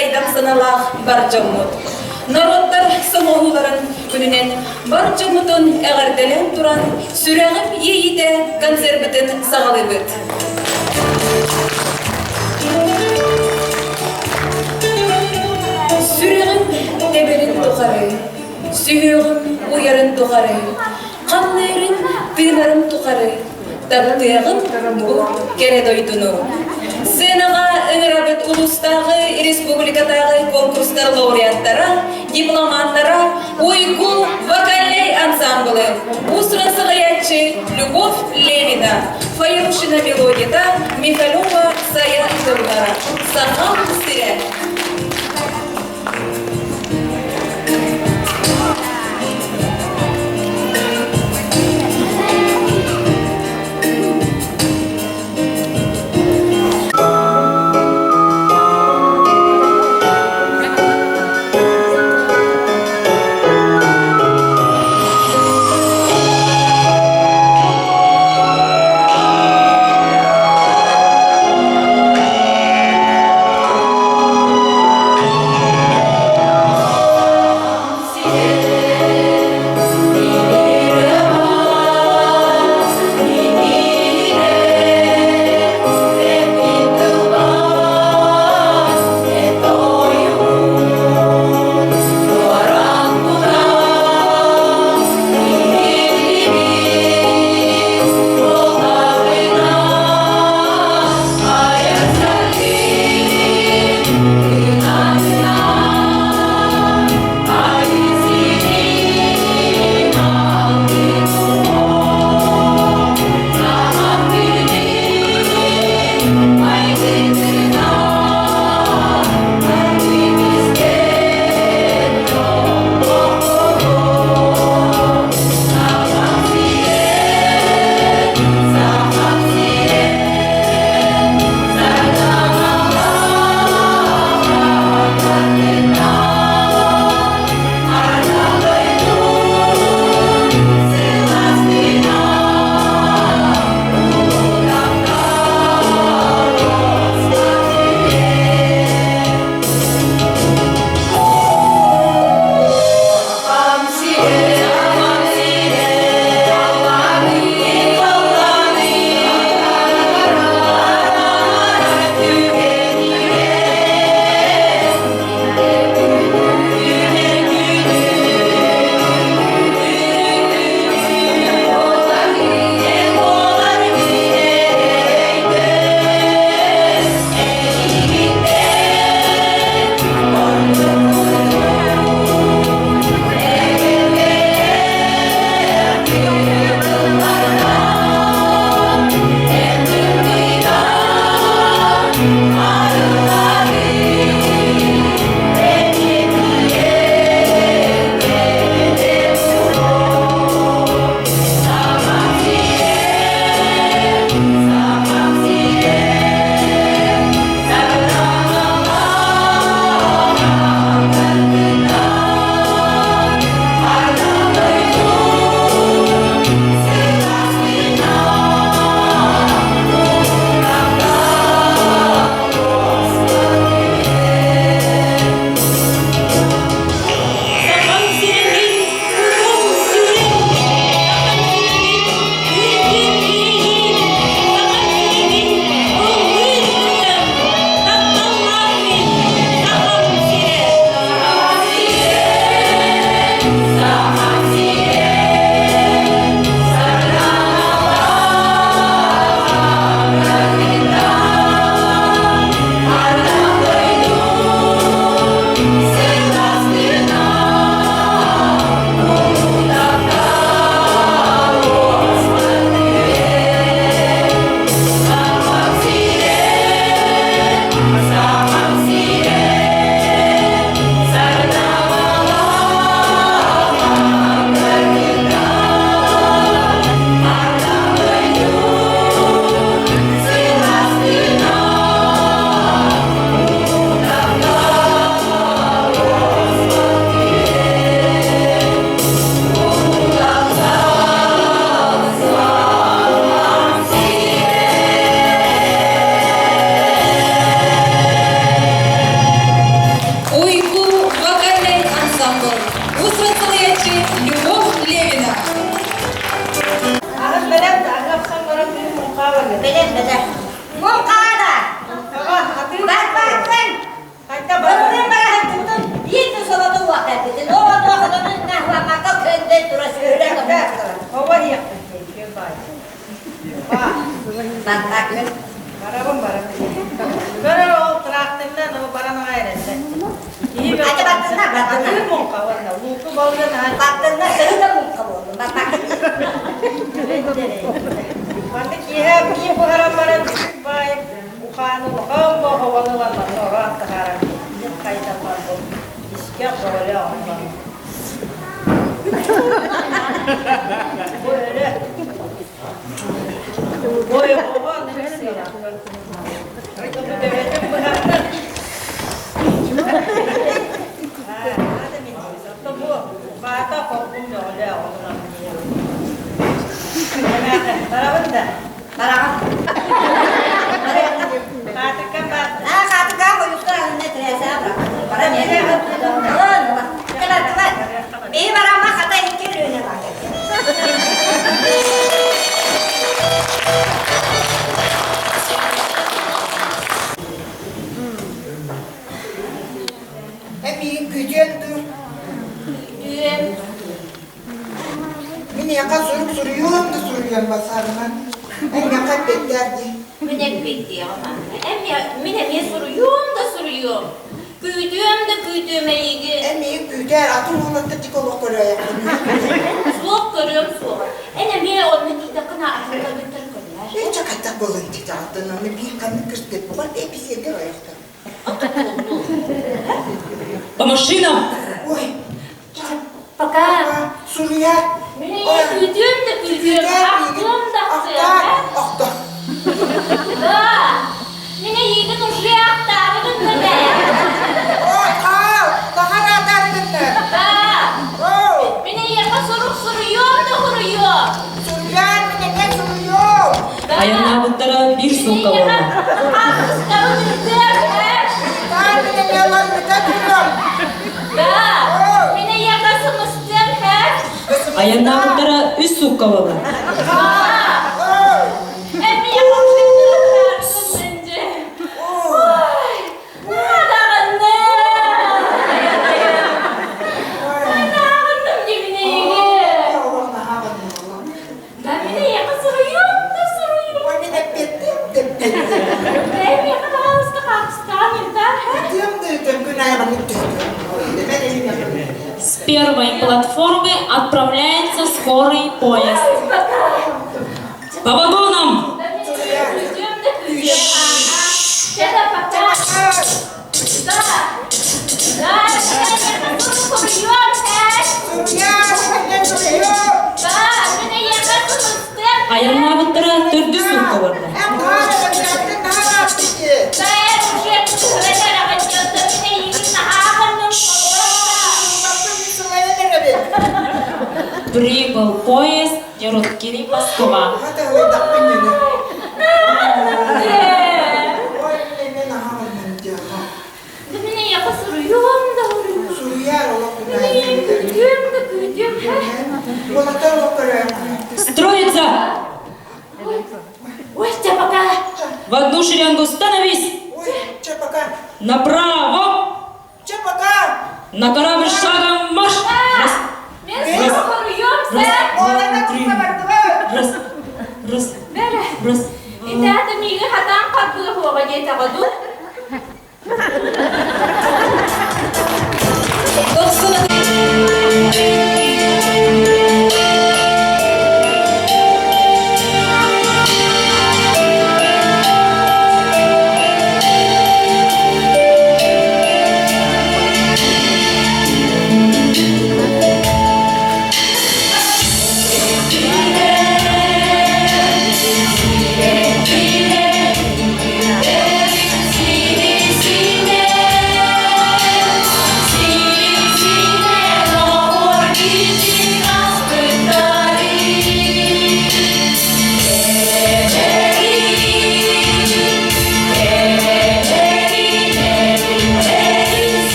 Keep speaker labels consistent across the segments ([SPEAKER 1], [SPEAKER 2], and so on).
[SPEAKER 1] сайдам саналаах бар дьоммут! Норуоттар сомоҕолууларын күнүнэн бар дьоммутун эҕэрдэлээн туран, сүрэҕим иэйиитэ концерпытын саҕалыыбыт. Сүрэҕим тэбэрин тухары, сүһүөҕүм уйарын тухары, хамныырын тыынарын тухары Таптыаҕым бу кэрэ дойдуну. Сценаҕа ыҥырабыт улуустааҕы, республикатааҕы конкурстар лауреаттара, дипломаттара Уйгу вокальнай ансамблы, уус-уран салайааччы Любовь Левина, Фаирушина мелодията, Михалева Сая тыллара, Сахам сирэ.
[SPEAKER 2] Баттакын.
[SPEAKER 3] Барабын барабын. Көрөр ол тракторынан ол баран аҕай эрэллэр. Киһи
[SPEAKER 2] Ата баттына, баттына.
[SPEAKER 3] Атыы муҥха уонна лууку боллун аһан
[SPEAKER 2] Баттына, сыры да муҥха буоллун. Баттакын.
[SPEAKER 3] Манна киэһэ миин буһаран баран баай ухааны улахан бохобону ылан манна ороон таһааран биир хайдан барбыт искэх бөҕөлө оҥорон. Бу өрө Ой, оҕо Төбөтүн быһахтар. Бу баата холбум бөҕөлө оҕолор. Барабын да?
[SPEAKER 2] Бараҕын.
[SPEAKER 3] Хаатыкка бар.
[SPEAKER 2] Аа, хаатыкка хойуска анна тряса баран. Баран. Кылар, кылар. Бии барамма хата икки өлүөнэ бар.
[SPEAKER 4] Эмиин күтүөн дур.
[SPEAKER 1] Күтүөм.
[SPEAKER 4] Мин эйиэхэ сурук суруйуом да суруйуом басаарынан. Эн миэхэ эппиэттээр дии.
[SPEAKER 1] Мин эппиэттиэҕим Мин эмиэ суруйуом да суруйуом. Күүтүөм да күүтүөм эйигин.
[SPEAKER 4] Эн миигин күүтээр, атын уолаттар тик олох көрөөйөххүн.
[SPEAKER 1] Суох көрүөм суоҕа. Эн эмиэ онно тиийдэххинэ атын кыргыттар көрүлэр.
[SPEAKER 4] Эн чакаттах буолан тиийдэҕиттэн онно биир ханнык кыргыт буолар эписиэргэ ойохтор.
[SPEAKER 5] По машинам!
[SPEAKER 4] Ой,
[SPEAKER 1] Пока.
[SPEAKER 4] суруйар.
[SPEAKER 1] Мин күүтүөм да күүтүөм, ахтыам да ахтыам.
[SPEAKER 4] Ахта.
[SPEAKER 1] Да. Мин эйигин уже ахтаары гынным ээ.
[SPEAKER 4] Ой, хаал, таһараатаары гынна.
[SPEAKER 1] Да.
[SPEAKER 4] Оу,
[SPEAKER 1] Мин эйиэхэ сурук суруйуом да суруйуом.
[SPEAKER 4] суруйар, мин эмиэ суруйуом.
[SPEAKER 1] Да.
[SPEAKER 5] Айаннаабыттара биир
[SPEAKER 1] Мин
[SPEAKER 5] суукка
[SPEAKER 1] эйиэхэ
[SPEAKER 5] буолла.
[SPEAKER 1] хаартыскабын ыытыам ээ.
[SPEAKER 4] Таай, мин эмиэ ылан ыта туруом.
[SPEAKER 1] Да. Мин эйиэхэ сымыстыам ээ.
[SPEAKER 5] Айаннаабыттара үс суукка буолла.
[SPEAKER 1] Да.
[SPEAKER 4] Оу,
[SPEAKER 1] Эмиэ хомсуктаары гыннын дьэ.
[SPEAKER 4] оу.
[SPEAKER 1] Ой, наадаҕынным.
[SPEAKER 4] Ой.
[SPEAKER 1] Наадаҕынным дьимнэйигин.
[SPEAKER 4] Олох наһаа буолла.
[SPEAKER 1] Да мин эйиэхэ суруйуом да суруйуом.
[SPEAKER 4] Ой, мин эппиэттиэм да эппиэттиэм.
[SPEAKER 1] Эмиэхэ пожалуйста хаартыскаҕын ыытаар һэ?
[SPEAKER 4] Ыытыам да ыытыам күн аайы түстүм.
[SPEAKER 5] С первой платформы отправляется скорый поезд.
[SPEAKER 1] Ой, пока.
[SPEAKER 5] По вагонам!
[SPEAKER 1] Да мин күүтүөм да күүтүөм. Ага. Чэ да пока. Да. Да, мин эйиэхэ суруйуом һэ?
[SPEAKER 4] Суруйар, мин суруйуом.
[SPEAKER 1] Да, мин эйиэхэ сымыстыам һэ?
[SPEAKER 5] Айаннаабыттара төрдүс суукка барда.
[SPEAKER 4] Эн хаара наһаа
[SPEAKER 1] Да, уже кыһыран мин эйигин наһаа
[SPEAKER 5] Прибыл поезд Неруткини Москва.
[SPEAKER 4] Ой, мин
[SPEAKER 1] Мин эйиэхэ суруйуом да суруйуом.
[SPEAKER 4] Суруйар олох
[SPEAKER 1] Мин эйигин күүтүөм да күүтүөм һэ?
[SPEAKER 4] Уолаттар олох көрөйм.
[SPEAKER 5] Строиться!
[SPEAKER 1] Ой, чэ пока.
[SPEAKER 5] В одну шеренгу становись!
[SPEAKER 4] Ой, чэ пока.
[SPEAKER 5] Направо!
[SPEAKER 4] Чэ пока.
[SPEAKER 5] На корабль шагом марш! Раз,
[SPEAKER 1] Мин суруйуом
[SPEAKER 5] раз,
[SPEAKER 1] сэ.
[SPEAKER 5] два, три. Раз, раз,
[SPEAKER 1] Бэрэ.
[SPEAKER 5] раз.
[SPEAKER 1] Итаата миигин хатаан харбыа хуоҕа диэтэҕэ дуу?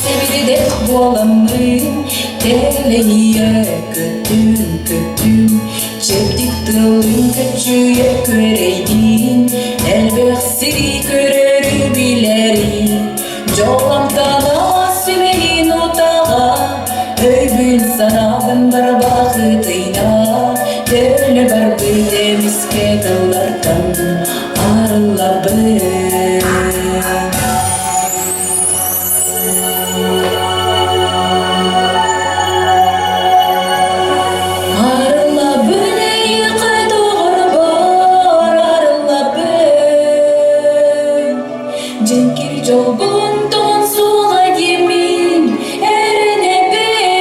[SPEAKER 5] Сэбирдэх буоламмын, тэлэйэ көттүм, көттүм, чэбдик тылын көччүйэ күөрэйдиин, элбэх сири көрөрү билэрин, дьолломтоно сүмэһин утаҕа, өйбүн санаабын барбахытыйда, төлө барбыт эмискэ тыллартан арыллабын. Арыллабын эйиэхэ доҕорбор, арыллабын. Дьэҥкир дьолбун тоҕон суоҕа диэммин эрэнэбин.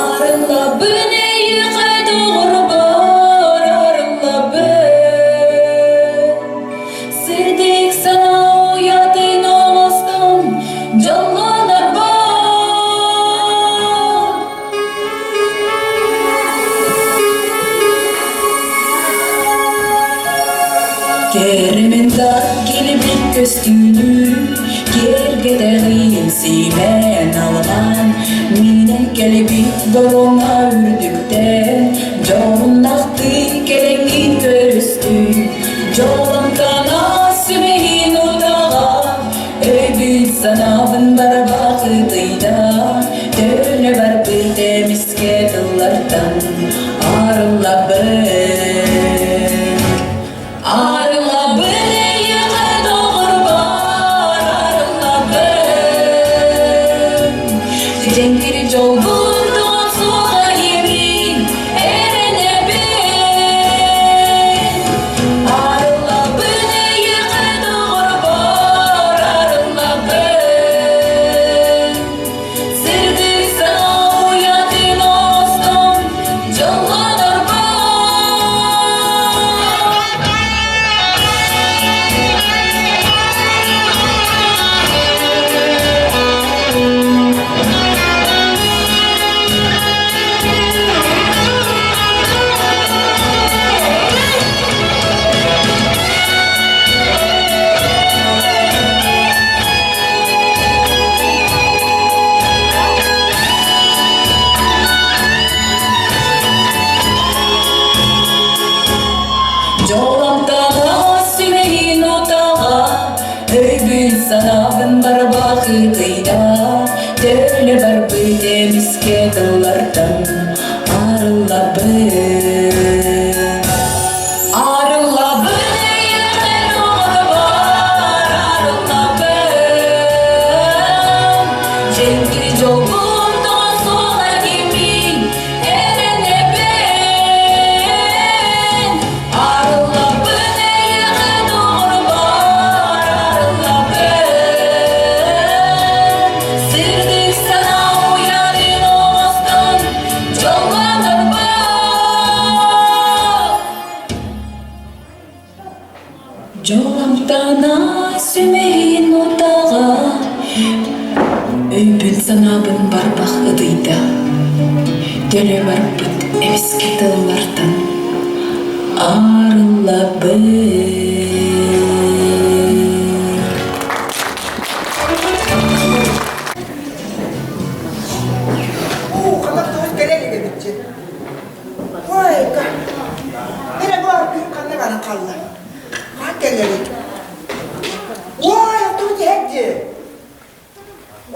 [SPEAKER 5] Арыллабын эйиэхэ доҕорбор, арыллабын. Сырдык санаа уйатын оҥостон дьоллонорбор. Кэрэмэн да килбик көстүүнү киэргэтэҕин симэн алҕаан минэн кэлбит боруҥа үрдүктэн дьоһуннахтыы кэлэҥҥин көрүстүн дьоллонтоно сүмэһин утаҕа өйбүн санаабын барбахытыйда төлө барбыт эмискэ тыллартан арыллабын Арыллабын эйиэхэ доҕорбор, арыллабын. Дьэҥкир дьолбун тоҕон суоҕа диэммин эрэнэбин. Арыллабын эйиэхэ доҕорбор, арыллабын. Сырдык санаа уйатын оҥостон дьоллонорбор. Дьоломтоҕо сүмэһин утаҕа, өйбүн санаабын барбахытыйда, төлө барбыт эмискэ тыллартан арыллабын. Арыллабын эйиэхэ доҕорбор, арыллабын. Дьэҥкир дьолбун тоҕо суола киммин эрэнэбин. Арыллабын эйиэхэ доҕорбор, арыллабын. Сырдык санаа уйатын оҥостон дьоллонорбор. Дьоломтоно сүмэһин утаҕа Өйбүн-санаабын барбах ытыйда, Төлө барбыт эмискэ тыллартан арыллабын.
[SPEAKER 4] Уу, ханна тоҕус кэлэ илик эбитчи. Ой, Эрэ бу аргыһым ханна баран хаалла? Хаан кэллэрий? Ой, оту тиһэкти.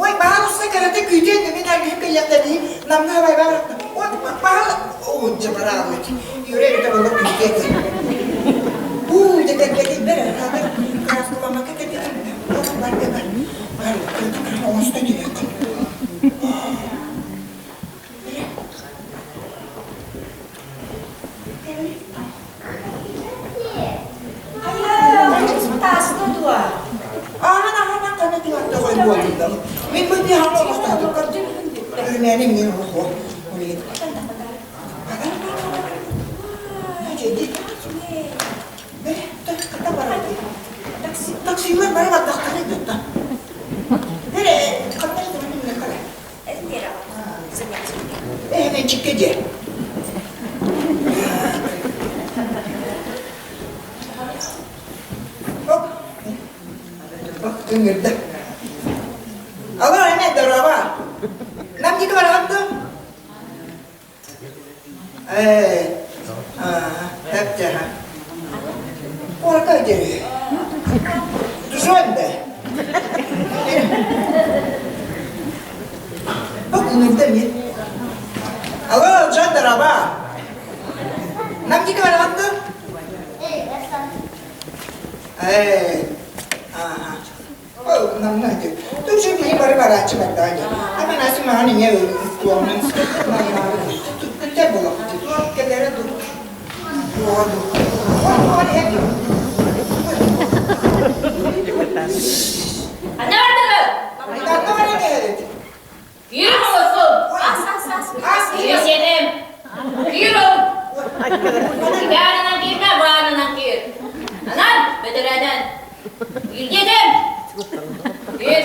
[SPEAKER 4] Ой, баһаалыста кэрэтэ күүтүөн да мин аргыһым кэллэхтэрии намҥа абайбар Ой, баһаал уунча бараалыт. Юрий эрэ буолла күүтүөтэ. Уу, дьэ кэлбэтин бэр хаатар кырааскаламмакка кэлбитим. Бар бар бар оҥосто түһүөххүн. Мин бу Менчикке дьэ. Оп. Ыҥырда. Алло, эме, здорово. Нам диэки бараҕын дуо? Ээ, эптэ Куоракка диэри. Тушуан да. Ыҥырда эмиэ. Алло, Жан, здорово. Нам диэки бараҕын дуо? Ээ, ааха. Намна диэн. Түксү киһи бары барааччы бардаҕа диэн. Аманасы маҕан ийэ туоҕунан туттар буолахпыт. Туох кэлэрэ дуу? Туоҕа дуу? Туоҕа иһэр дуу?
[SPEAKER 1] Анна бардыбы!
[SPEAKER 4] Анна баран иһэбит.
[SPEAKER 1] Киир оҥосун! Киир Киир ол! Баанынан киирмэ, баанынан киир. Анан, бэдэрэнэн. Киирдиэтим! Киир.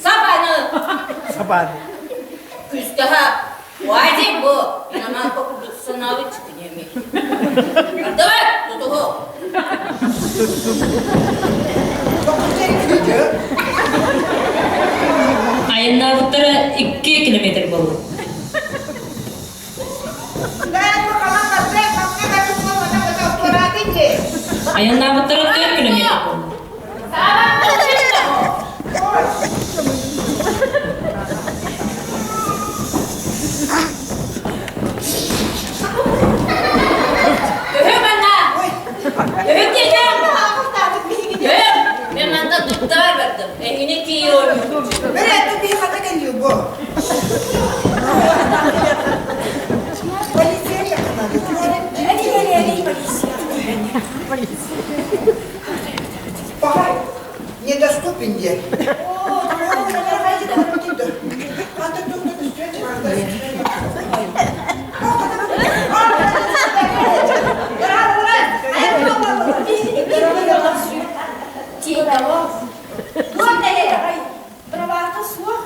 [SPEAKER 1] Сапаны!
[SPEAKER 6] Сапаны.
[SPEAKER 1] Күстэһэ. Уадик бу. Инаман курдук санаабыт чикинеми. Давай, тутуһу.
[SPEAKER 5] Айаннаабыттара 2 километр буолла. Айаннаабыттара 4 километр буолла.
[SPEAKER 1] Төһө манна? Төһө киһим? Төһө? Мен манна туттар бардым. Эһини киир
[SPEAKER 4] Бэрээттэ киһи хата кэлиэ бу. Полиция якынады. Пахай, недоступен диэн.
[SPEAKER 3] Бравата суох.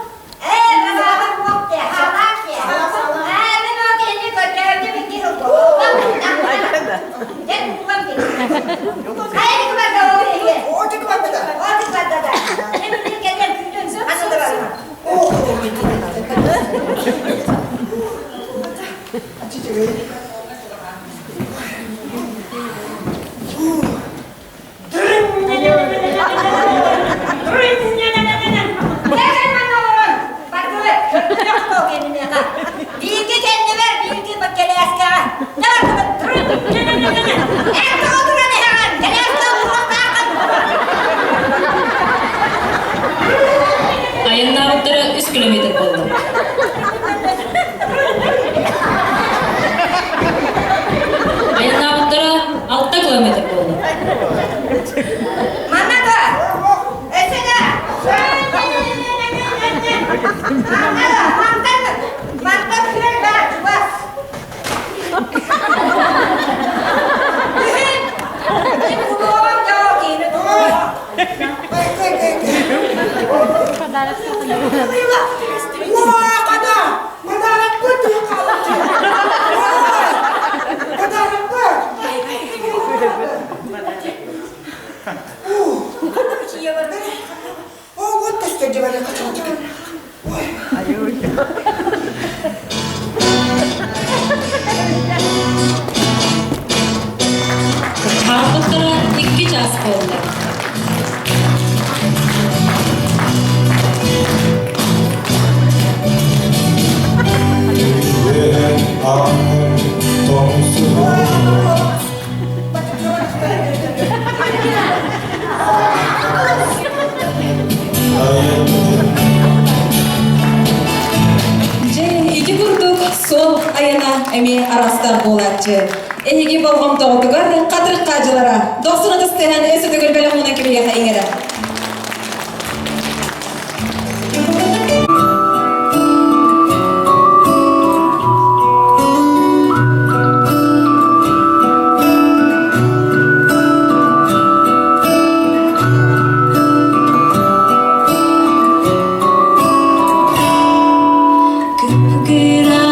[SPEAKER 5] Айаннаабыттара 3 километр буолла. Айаннаабыттара 6 километр буолла. Хаалбыттара 2 чаас буолла.
[SPEAKER 7] Дьэ, ити курдук суол айана эмиэ арастар буолааччы. Эһиги болҕомтоҕутугар хатырык хаадьылара дохсун ытыстыһан өссө төгүл бэлэх уунан кэбиһиэхэ иҥэрэ.
[SPEAKER 5] Кып-кыра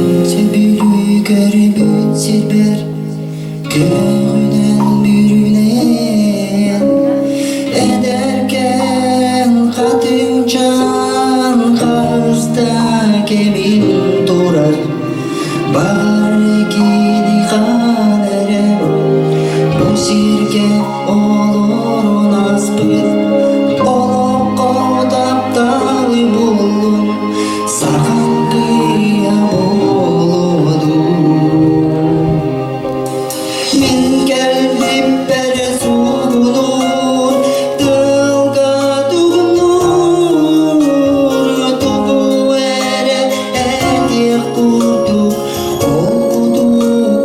[SPEAKER 6] Сөбүлүү көрбүт сирбэр күөҕүнэн бүрүнэн Эдэркээн хатыҥчаан хаста кэмин турар Бар кини хаан эрэ бу сиргэ олорон ааспыт Олоххо тапталы буллум сахан кыйа буолуо дуу Мин кэлбиппэр суолунуур, тыалга тугунуур, тугу эрэ этиэх курдук одуулуур.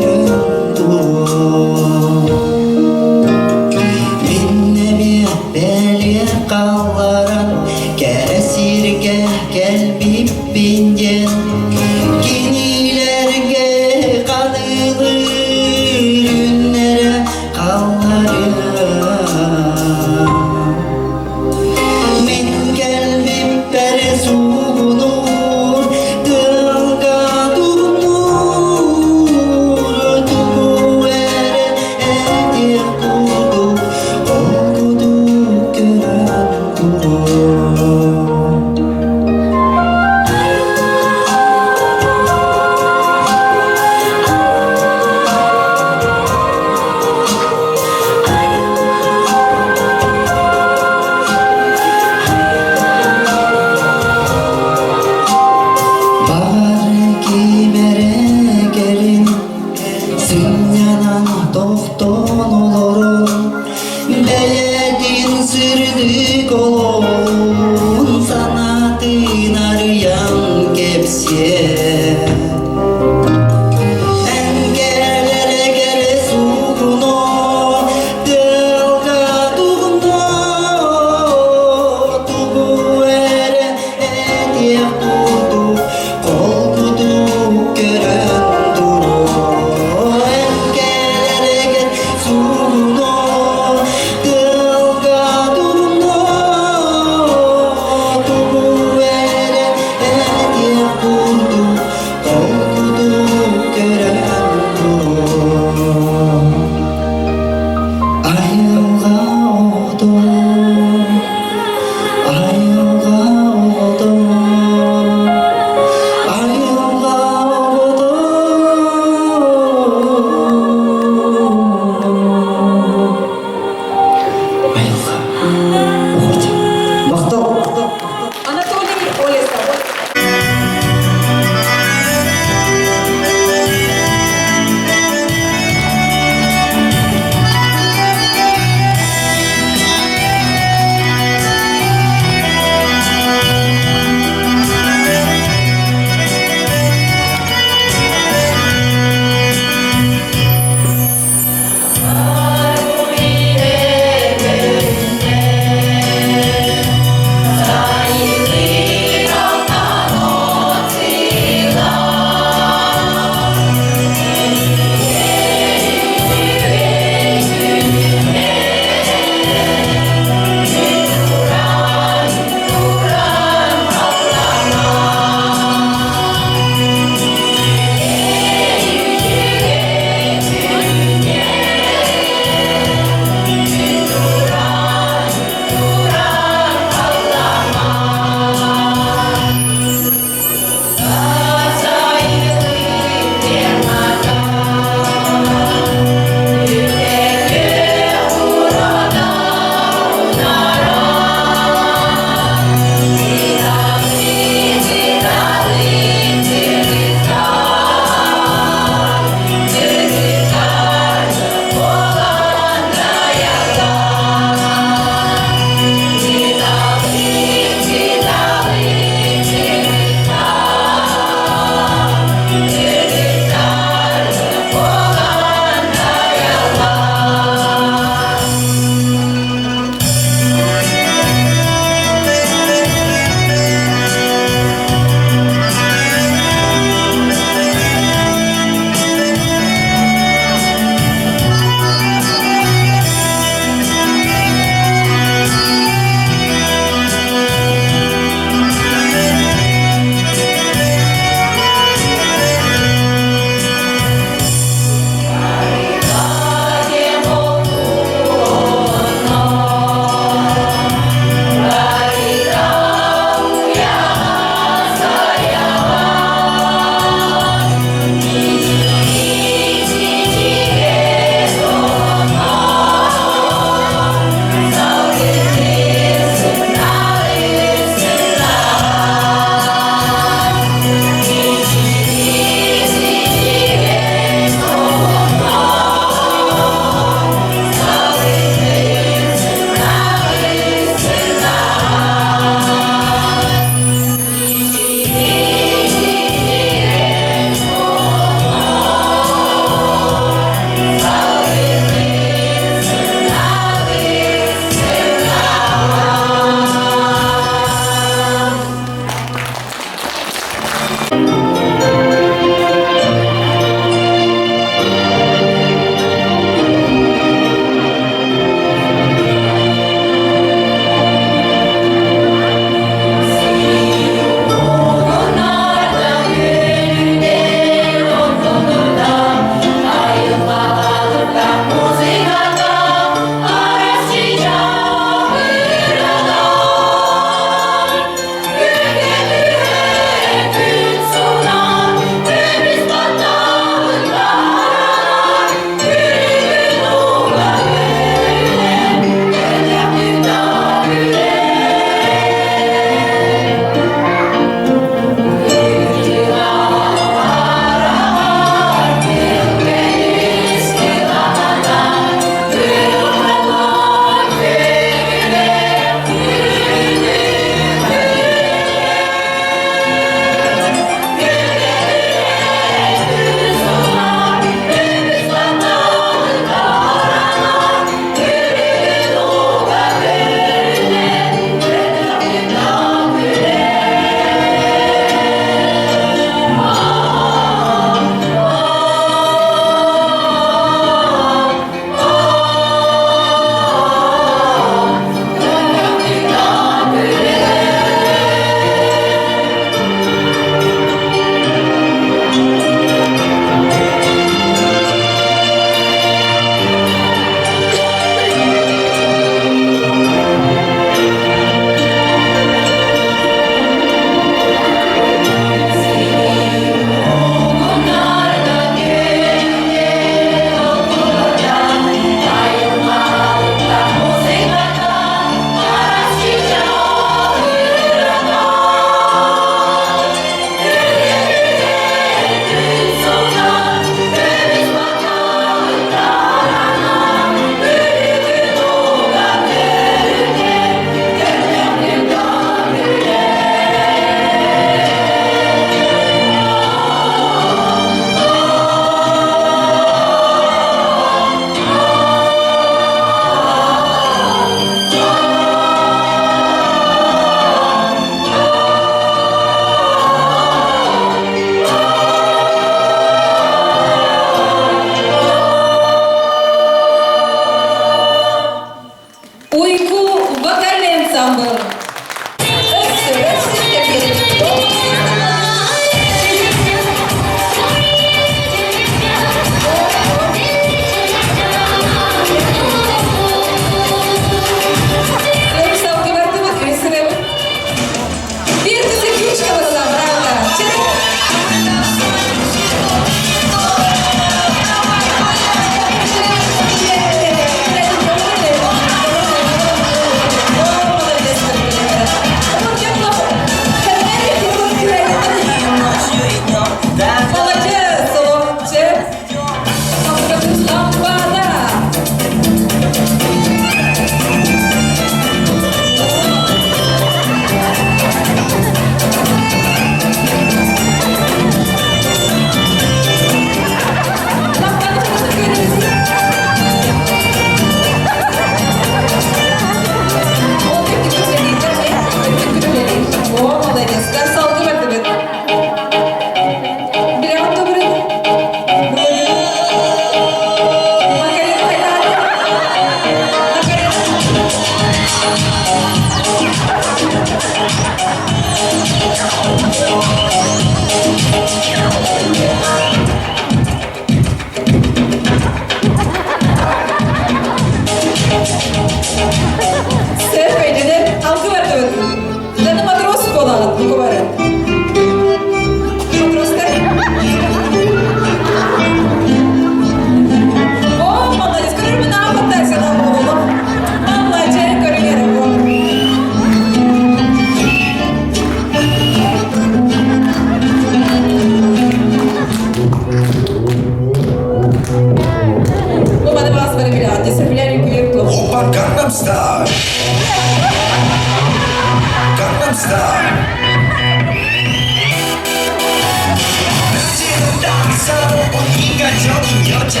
[SPEAKER 7] Уонна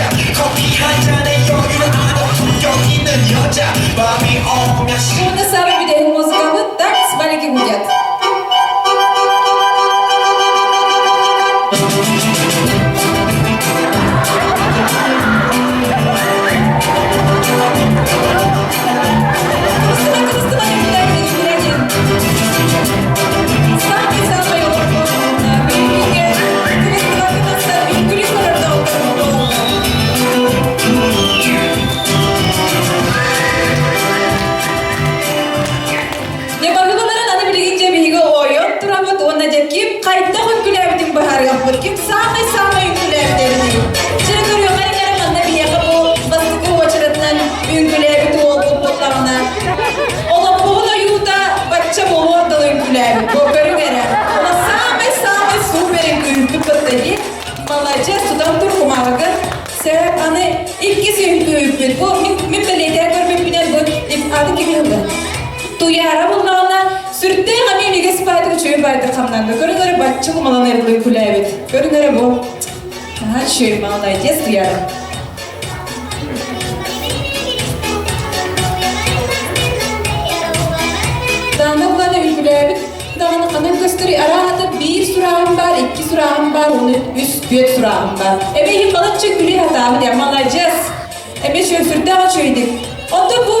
[SPEAKER 7] саамай бүтэһик музыкабыт так смайлики гудят. Дьабаргыларын аны билигин дьэ биһиги ойон турабыт уонна дьэ ким хайдах үҥкүүлээбитин быһаарыахпыт, ким саамай-саамай үҥкүүлээбит эбитий? Чэ көрүөххэ эрэ манна биһиэхэ бу бастакы уочаратынан үҥкүүлээбит уолбут буоллаҕына олоппоһун ойуута бачча буолуор дылы үҥкүүлээбит. Бу көрүҥ эрэ. Ону саамай-саамай супер үҥкүүһүппүт кытта дии. Маладьыас тутан тур кумааҕыгын. Сөп, аны иккис үҥкүүһүппүт. Бу мин, мин бэлиэтээн көрбүппүнэн бу аты ким ылла? Туйаара буллаҕына сүрдээх эмиэ имигэс баайдык үчүгэй баайдык хамнанна. Көрүҥ эрэ бачча кумалан эрдэ үҥкүүлээбит. Көрүҥ эрэ бу. Наһаа үчүгэй, молодец, Туйаара. Даана булан үҥкүүлээбит даҕаны ханан көстөрүй арааһата биир сурааҕым баар, икки сурааҕым баар, уонна үс, түөрт сурааҕым баар. Эбэ иһин балачча үҥкүүлүү сатаабыт, я маладьыас. Эмиэ үчүгэй сүрдээх үчүгэйдик. Онтон бу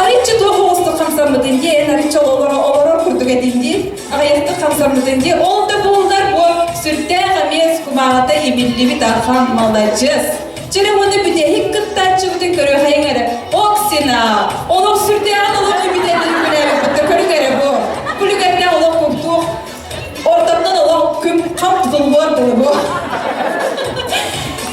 [SPEAKER 7] арыйча туох оҕустук хамсаммытын дии, эн арыйча олорор, олорор курдук этин дии, аҕыйахтык хамсаммытын дии. Ол да буоллар бу сүрдээх эмиэ кумааҕыта имиллибит ахан маладьыас. Чэрэ уонна бүтэһик кыттааччыбытын көрүөхэйиҥ эрэ. Оксина! Олох сүрдээҕин олох үбүтэтин күлээбиппит көрүҥ эрэ бу. Күлүгэрдээх олох курдук. Ортотунан олох күн хам тутуллуор дылы бу.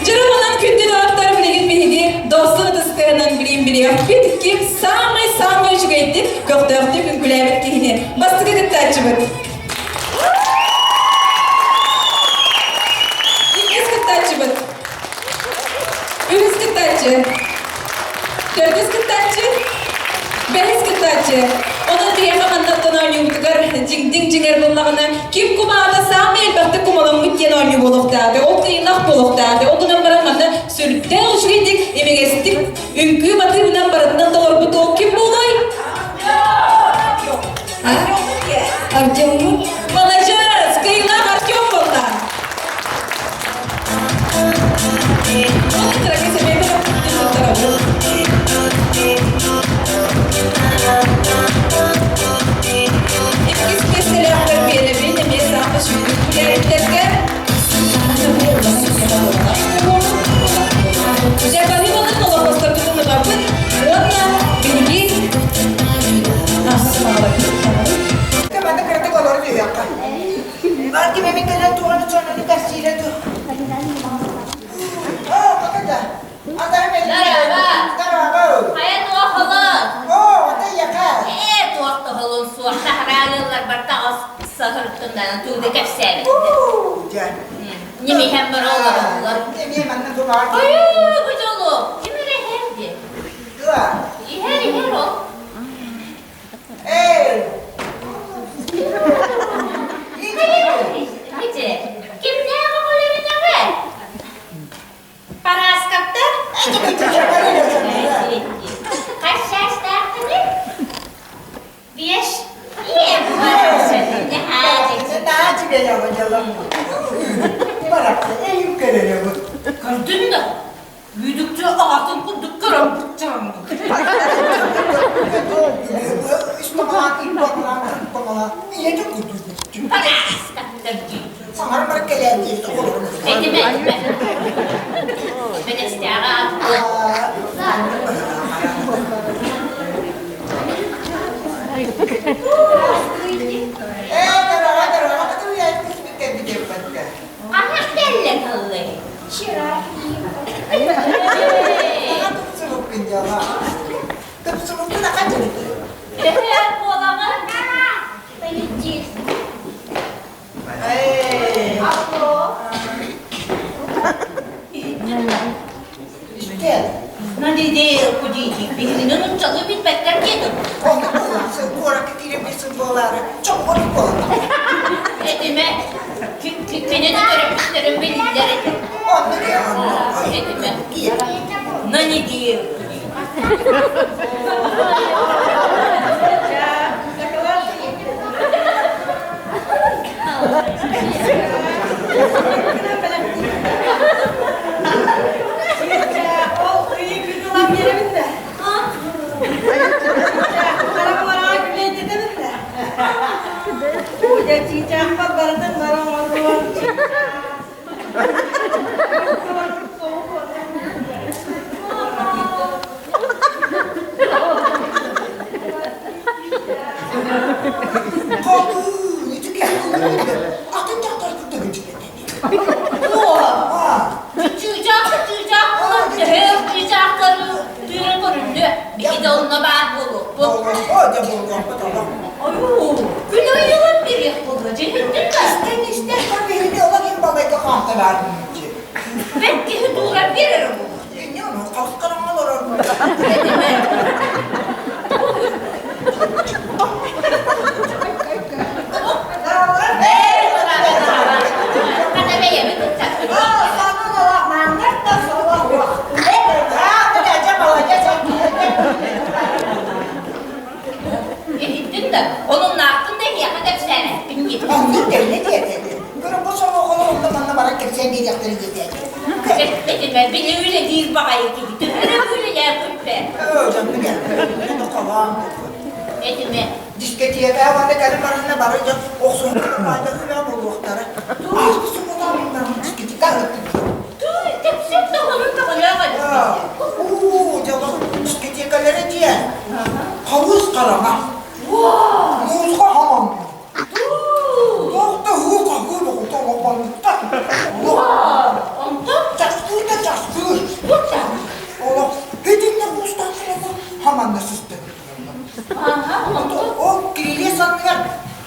[SPEAKER 7] Дьөрү онон күндү доҕоттор билигин биһиги дохсун ытыстыһынан билиин билиэхпит ким саамай-саамай үчүгэйдик, көхтөөхтүк үҥкүлээбит киһини бастакы кыттааччыбыт. Иккис кыттааччыбыт. Үһүс кыттааччы. Төрдүс кыттааччы. Бэһис кыттааччы. Онон биһиэхэ маннаттан оонньуубутугар дьиҥ-дьиҥ дьиҥэр буллаҕына ким кумаата саамай элбэхтик кумаламмыт диэн оонньуу буолуохтааты, ол кыайыылаах буолуохтааты. Ол гынан баран манна сүрдээх үчүгэйдик, имигэстик үҥкүү матыыбынан барытынан толорбут ол ким буолуой? Артеммут. Маладьыас! Кыайыылаах Артем буолла! Иккис миэстэлээхтэр биэрэбин эмиэ саамай сүүрбүт үлэһиттэргэ. Дьэ, баһыыбаларын олохтоохторбутун ылабыт уонна биһиги
[SPEAKER 4] Манна кыратык олорон үһүөххэ. Бар ким эми кэлэн туораны сонуну кэпсиирэ дуу. Оо, хата да. Атарым
[SPEAKER 1] Дараба.
[SPEAKER 4] Дараба.
[SPEAKER 1] Хайа туох холон?
[SPEAKER 4] Оо, ата яка.
[SPEAKER 1] Ээ, туох тоһолун суох таһараалыыллар бартаҕас саһырыттыннан тууда кэпсээбит.
[SPEAKER 4] Уу, дьэ.
[SPEAKER 1] Ньимиһэн бара олороллор.
[SPEAKER 4] Эмиэ манна тулаар.
[SPEAKER 1] Ойуу, бу дьолу. Ким эрэ иһэр дии.
[SPEAKER 4] Дуа.
[SPEAKER 1] Иһэр, иһэр ол.
[SPEAKER 4] Эй!
[SPEAKER 1] Ити, кимнээх оҕолоруннаҕай? Парааскаптар? Хас саастааххыный? Биэс. Ийэ Көрдүн да, Бүдүкчү аҕатын курдук көрөн быччааммын. Этимэ, этимэ. Бэдэстээҕи ааттыы. Ханна кэллэҥ ыллый? Төһө буолаҕын? Биһигини нууччалыы билбэттэр диэтим. Этимэ, кини да төрөппүттэрин билиллэр этэ. Этимэ. үлэлиир.
[SPEAKER 3] Ол ыйы күн ылан биэрэбин да. Чыычаахпар барытын бары оҥордуом.
[SPEAKER 4] Хатыы, ити киһи атын дьахтар кытта билсибэтэ.
[SPEAKER 1] Чыычаах чыычаах буолан төһө чыычаахтары тыыран көрүллүө. Биһи да онно баар буолуохпут.
[SPEAKER 4] О, дьэ буолуохпут олох.
[SPEAKER 1] Ойуу, күн ыйылан бириэх буолуо дьиһиттин да.
[SPEAKER 4] Истэн истэн биһиги олох им балайга хаамталаар дии.
[SPEAKER 1] Бэт киһи тууран биэрэр буолуо.
[SPEAKER 4] Не, ну хас хараҥа олорор.
[SPEAKER 1] Иһиттин да, онуннаахтын да эһиэхэ кэпсээбэппин дии.
[SPEAKER 4] Оннук кэллэ диэтэ. Көрө бу солоҕолор манна баран кэпсээн биэриэхтэрэ диэтэ.
[SPEAKER 1] Этимэ, били үлэлиир баҕайы киһи. Төһө үлэлээн күппэ.
[SPEAKER 4] Дьонну кэллэ. Холоон.
[SPEAKER 1] Этимэ.
[SPEAKER 4] Дискотека уонна кэлин баранна бары дьон охсуһан баайда күлэ буолуохтара. Ааспыт суббота дискотека ыттык.
[SPEAKER 1] Туй, кэпсэт да онун тоҕолоох эбит.
[SPEAKER 4] Уу, дьолох дискотекалары диэн. Хабыс хараҥа. Муусха хаман. Туох да һуу хаһыы боҕута олохпоннукта.
[SPEAKER 1] Онтон
[SPEAKER 4] Часкыыр да часкыыр. Олох итиннэ муустаах хаманна сысты. Ол кирилиэс санныгар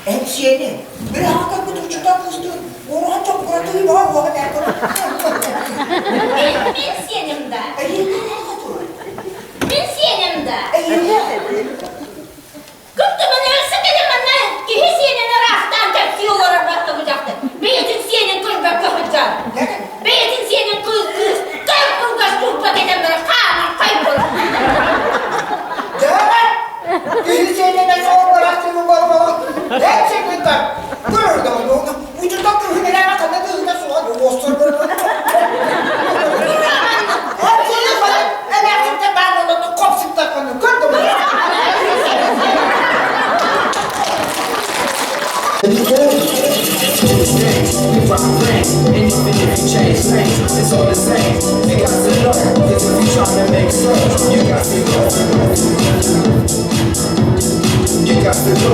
[SPEAKER 4] эн сиэни бір аҕа учута кыыстыын уруһан чоппуратыы баҕа уоҕа
[SPEAKER 1] Мин сиэним да. Мин сиэним да. Күптүмэн өлсө кэлин манна киһи сиэнин ыраахтаан кэпсии олорор баттабы дьахтар. Бэйэтин сиэнин көрбөккө сылдьар. Бэйэтин сиэнин кыыс кыыс көр кылгас турба кэтэн баран хааман хай буолар.
[SPEAKER 4] Киһи сиэнинэн соҕурбарааччыны болболо эн сиэнин көрөр учута кыһын эрэ ханна кыһына суоҕа уоссар
[SPEAKER 8] It's all the same. You got to know that if you trying to make sense, you got to go. You got to go.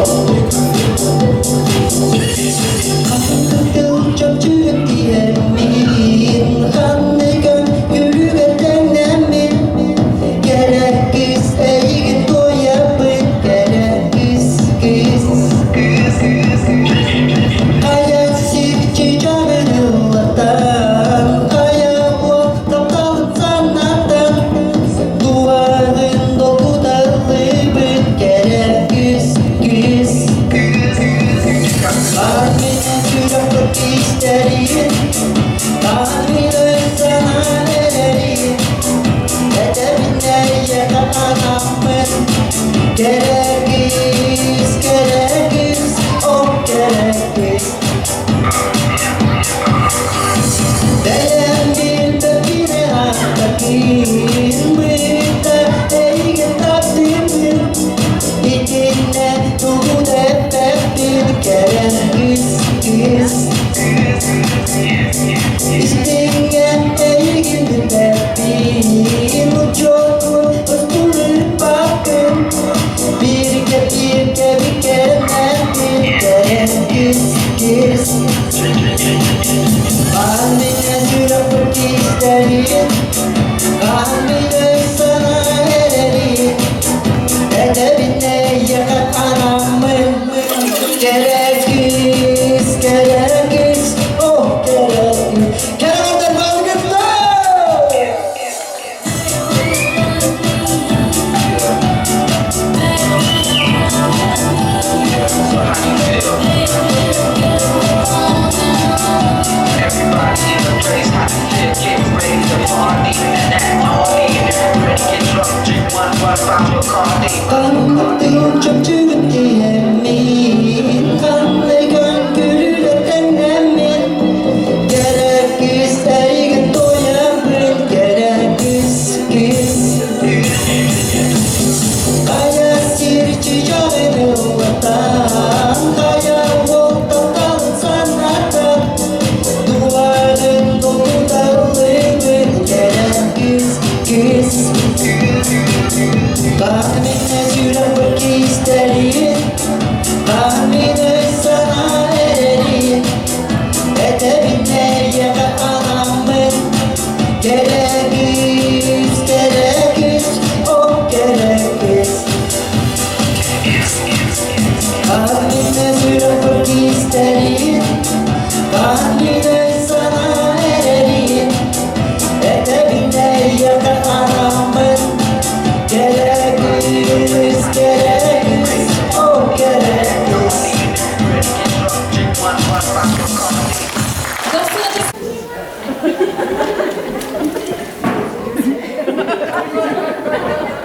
[SPEAKER 9] Everybody in the place, hot shit, get ready to party.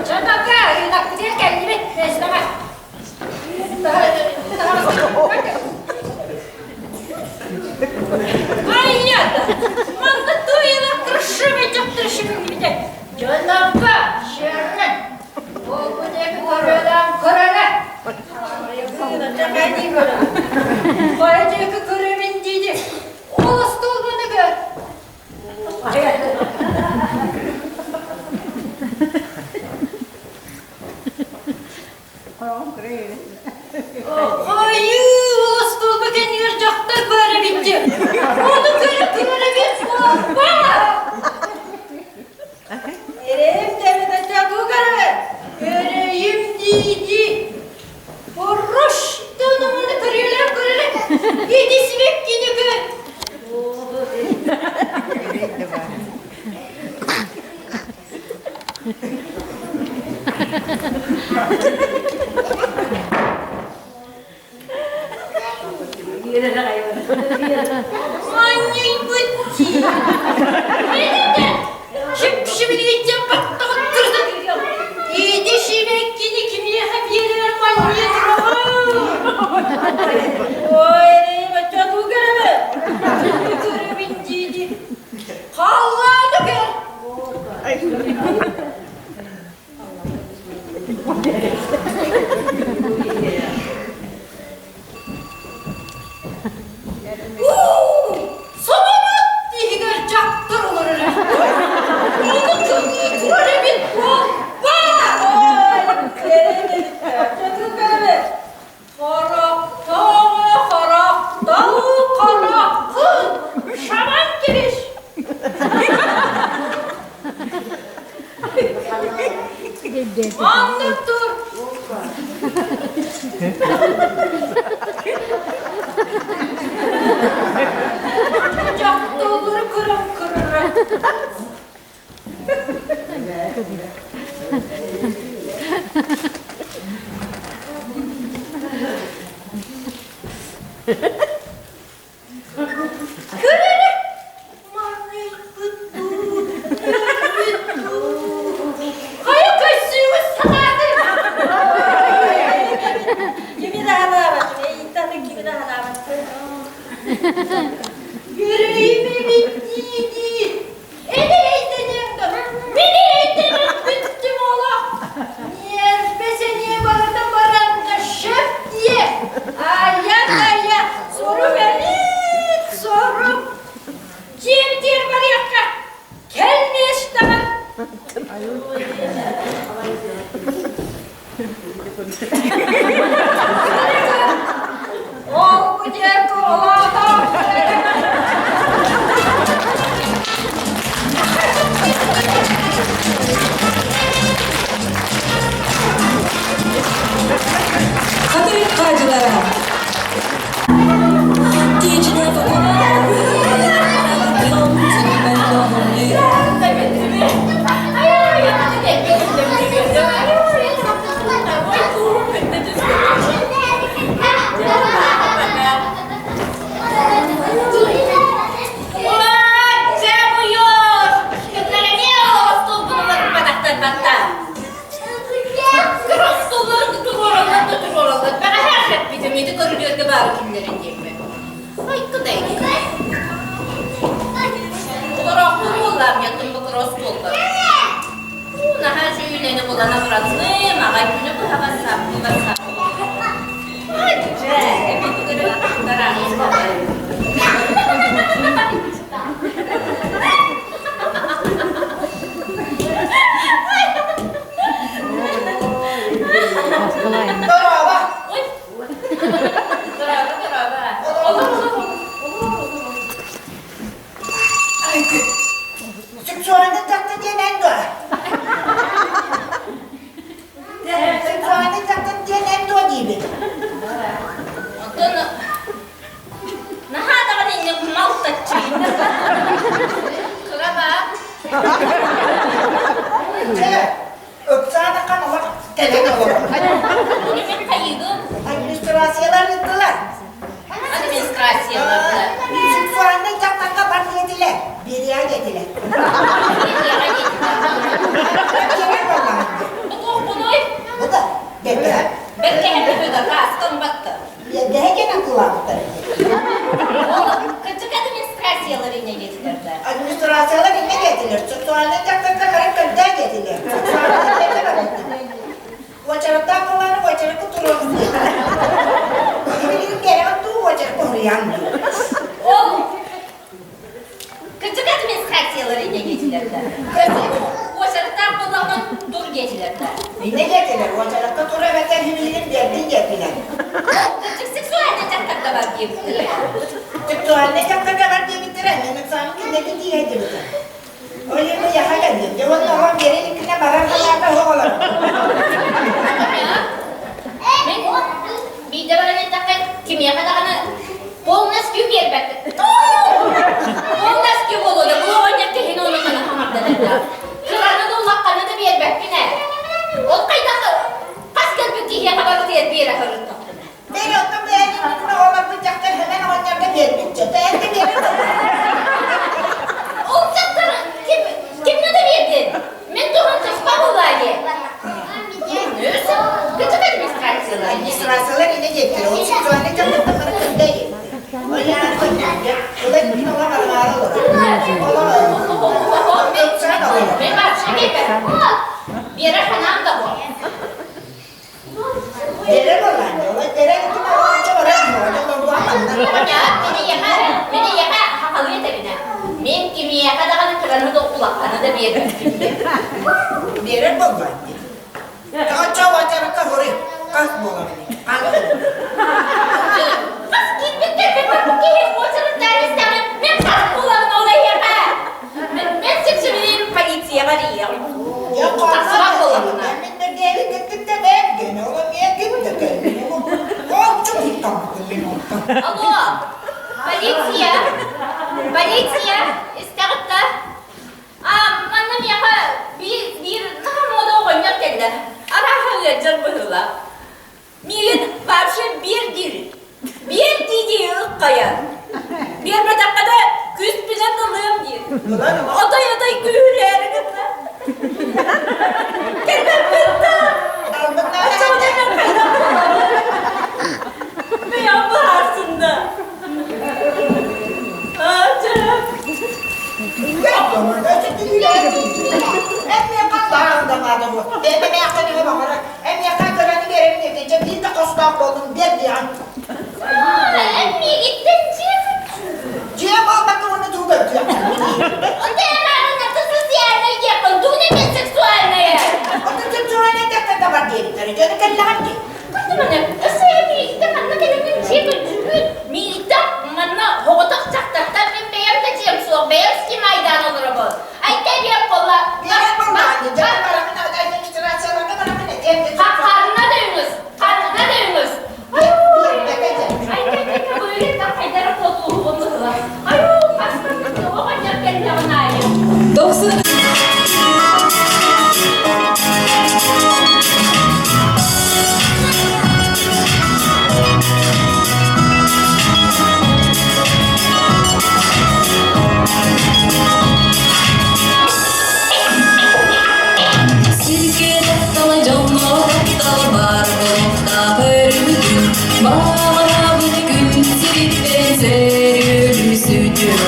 [SPEAKER 1] Чатака, ынаккытыгар кэллибит, эстэҕэ. Айята! Манна туйла крышевый дьахтар Дьоннорго шерре! Ол диэки көрөлөөн көрөрө. Хайа диэки көрөбүн диди. Ол остуолбаны көр. Хайыы, ол остуолба кэннигэр дьахтар баар эбит дии. Ону көрө көрөбүт буолбат.
[SPEAKER 3] Эрэйим тэбитэ чагу көрөбүн.
[SPEAKER 1] Көрөйүм дии-дии. Хорош, тонумуну көрүөлэр көрөрө. Ити сибэккини көр. Манньыйбыт дии. Эдэтэ, шип-шибилийтен баттаҕын кырда Ити сибэккини кимиэхэ биэрэр манньыйа тураҕын?
[SPEAKER 3] Ой, эрэйим оччотуу көрөбүн.
[SPEAKER 1] Көрөбүн дии-дии. Халлааны көр. Собобут иһигэр дьахтар олорор Ону кымныы турар эбит буолба! Хорохтоҕо хорохтоу хороххун шаман кириш! Маннык тур! Дьахталлары көрөн көрөрө. Көр эрэ, маҥнайбыт дуу, өлбүт дуу, хайа көссүүгүт санаатый?
[SPEAKER 3] Кими да санаабат, эйиттэн кими да санаабат.
[SPEAKER 1] Yüreğim bitti Эдэр эйдэниэҥ да, мин эйдэнэн бүттүм олох. Ньиэрбэ сэниэ барыта баран да шеф диэ. Айа-айа, сорум эбит, сорум. Дьиэбитигэр барыахха, кэл миэстэҕэр. Ол бу диэки олоото.
[SPEAKER 7] Хатырык хаадьылара.
[SPEAKER 1] Наһаа сүүнэни булан абыранным, аҕай күнү быһа бассааппы бассааппы.
[SPEAKER 4] Дорообо!
[SPEAKER 1] Ой! Дорообо, дорообо. Олор, олор, олор, олор.
[SPEAKER 4] Сексуальный дьахтар диэн эн дуо? Сексуальный дьахтар диэн эн дуо диибин?
[SPEAKER 1] Онтон наһаа даҕаны инньэ малтаччы. Кыра баа.
[SPEAKER 4] Чэ, ыксаатахха олох кэлэн олорор.
[SPEAKER 1] Ону мин хайыыбын?
[SPEAKER 4] Администрациялар ыыттылар.
[SPEAKER 1] Администрациялар.
[SPEAKER 4] Сексуальный дьахтарга бар. диэтилэр, биэриэҕэ диэтилэр. Биэрэр буоллаҕым дии.
[SPEAKER 1] Бу туохпунуй?
[SPEAKER 4] Бу да, бэргэһэ.
[SPEAKER 1] Бэргэһэ быһыыта таастан батта.
[SPEAKER 4] Бэргэһэ диэн атыылаабыттар дии.
[SPEAKER 1] Ол кырдьык администрациялар инньэ диэтилэр да.
[SPEAKER 4] Администрациялар инньэ диэтилэр, сексуальнай дьахтарга баран көрдөө диэтилэр. Сексуальнай барбыттар. Уочараттаах буоллаҕына уочаракка туруоҕум диэтэ. Билигин кэрэҕин дуу, уочаракка уһуйаан дуу.
[SPEAKER 1] Ол кырдьык администрациялар инньэ диэтилэр да. Уочараттаах буоллаҕына тур диэтилэр да.
[SPEAKER 4] Инньэ диэтилэр, уочаракка тур эбэтэр билигин биэрдин диэтилэр.
[SPEAKER 1] Ол кырдьык сексуальнай дьахтарга бар диэбиттэрэ.
[SPEAKER 4] Сексуальнай дьахтарга бар диэбиттэрэ, мин ыксааммын кинилэргэ тиийэ диэбитим. Ол иһин миэхэ кэллим. Дьэ уонна оҕом биэрэ иликкинэ барар санаата суох олорор.
[SPEAKER 1] Мин биирдэ баран эттэххэ, кимиэхэ даҕаны полностью биэрбэппин. Полностью буолуо бу оҕонньор киһини ону маны хаҥардан эрдэ. Кыраны да улахханы да биэрбэппин ээ. Ол хайдах хас кэлбит киһиэхэ барытыгар биэрэ сырыттахпына.
[SPEAKER 4] Бэйэ оттон бэйэтин оҕолорбут дьахтар хэмэн оҕонньорго биэрбит бэйэтин биэрэр
[SPEAKER 1] Ол дьахтар ким кимҥэ да биэрдин? Мин туһун туспа буолаа дии. Кытык администрациялар.
[SPEAKER 4] Администрациялар инэ диэттэр. Ол сексуальный дьахтар бары кырда
[SPEAKER 1] Мен вообще Биэрэ ханаам да бу. Мин кимиэхэ даҕаны кыраны да улаханы да биэрбэппин
[SPEAKER 4] Биэрэр буолбаат дии. Оччо уочаракка хоруй хас буолабын?
[SPEAKER 1] Хас киирбит кэлбит барбыт киһи уочараттаан истэҕин мин хас буолабын ол эһиэхэ? Мен сипсибилиин полицияҕа эрийиэҕим. Тахсыбат буолабына.
[SPEAKER 4] Мин бэргээбит кыттыкта бэм гэнэ, ол эмиэ ким да кэллин. Ол чугуттаммытым мин онтон.
[SPEAKER 1] Алло, полиция, полиция, истэҕит да? А, манна миэхэ биир, биир наһаа муода оҕонньор кэллэ. Арааһа ыалдьар быһыылаах. Миигин вообще биэр диир. Биэр дии-дии ыккайар. Биэрбэтэххэ да күүспүнэн ылыам диир. Отой-отой күүһүрээри гынна. Кэлбэппин да. Оччоҕуна мен хайдах буолабын? Бэйэм быһаарсын да. Аа, Миигиттэн дьиэ
[SPEAKER 4] Дьиэ буолбакка уонна тугу көрдүө?
[SPEAKER 1] Онто эн социальнай диэххин, тугун эмиэ сексуальная?
[SPEAKER 4] Онто сексуальнай дьахтарга бар диэбиттэр. Дьону кэллэҕин дии.
[SPEAKER 1] Кырдыманы, өссө миигиттэн манна кэлэммин дьиэ көрдүүбүн. Миигиттэн манна оҕотох дьахтартан мин бэйэм да дьиэм суох, бэйэм снимайдаан олоробун. Айта диэн буолла.
[SPEAKER 4] Биэрэр буоллаҕын дии. Дьон барамын администрацияларга барамын этиэм.
[SPEAKER 1] Ханна да үҥүс, ханна да үҥүс.
[SPEAKER 7] Дохсун
[SPEAKER 5] Сиргэ таптала дьоҥҥо таптал баар буолуохтаах өрүүтүн, баҕарабыт күн сириттэн сөрүөлүсүтүн.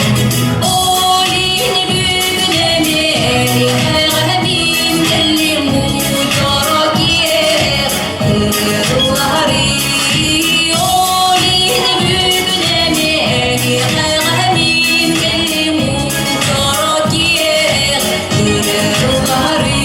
[SPEAKER 5] Ол иһин бүгүн эмиэ эйиэхэ мин кэллим муйдоро киэр ырыллаһарый. Ол иһин бүгүн эмиэ эйиэхэ мин кэллим муйдоро киэр ырыллаһарый.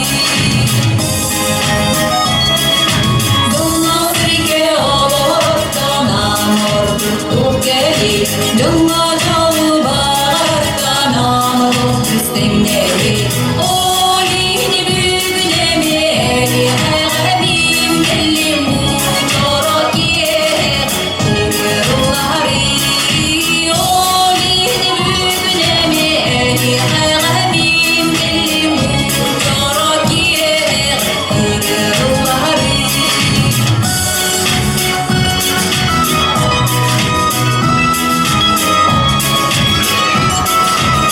[SPEAKER 5] Thank you.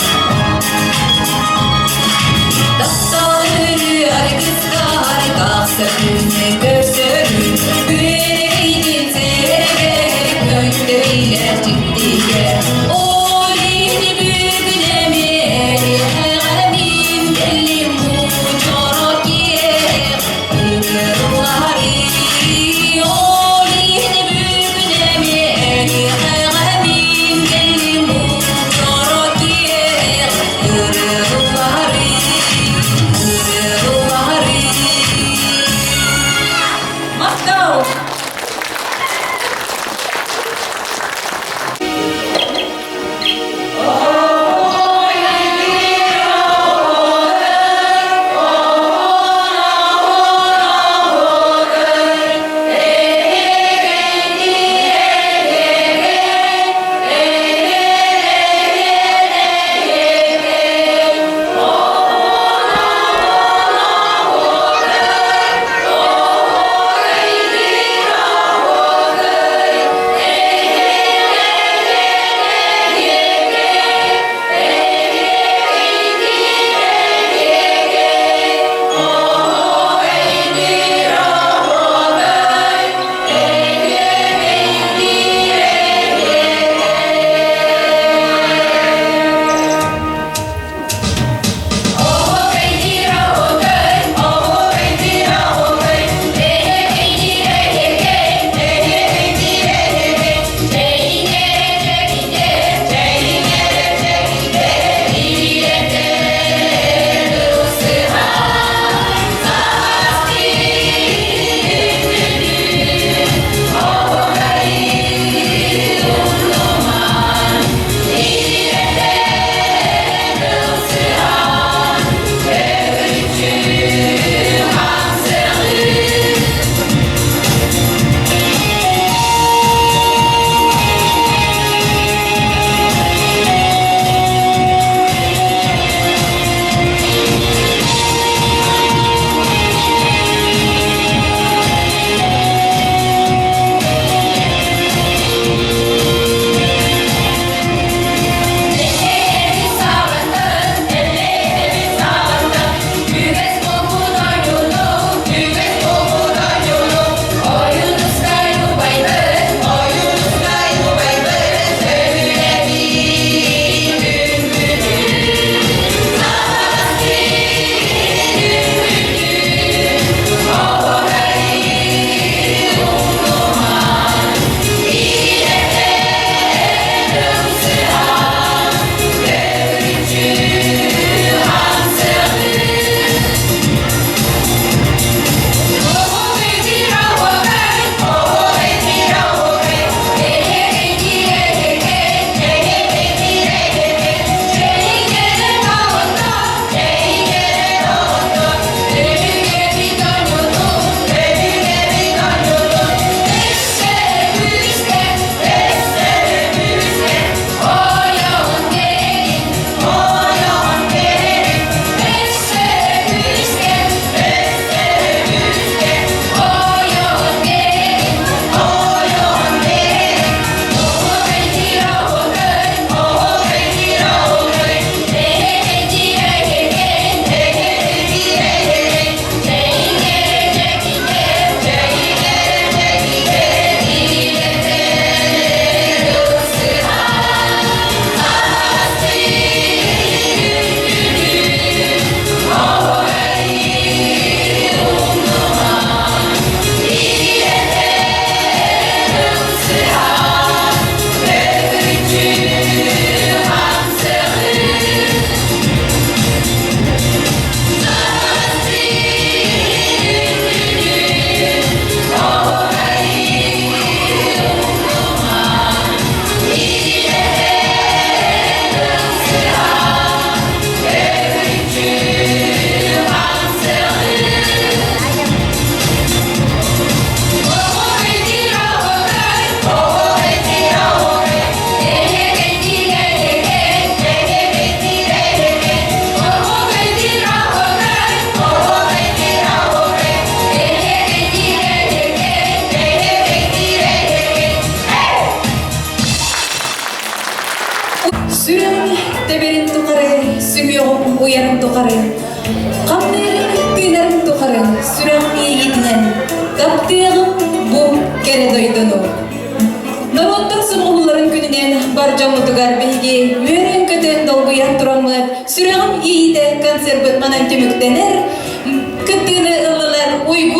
[SPEAKER 7] тухары, хамныырым тыынарым тухары сүрэҕим иэйиитинэн таптыаҕым бу кэрэ дойдуну. Норуоттар сомоҕолууларын күнүнэн бар дьоммутугар биһиги үөрэн-көтөн долгуйан тураммыт сүрэҕим иэйиитэ концерпыт манан түмүктэнэр. Кыттыыны ыллылар Уйгу.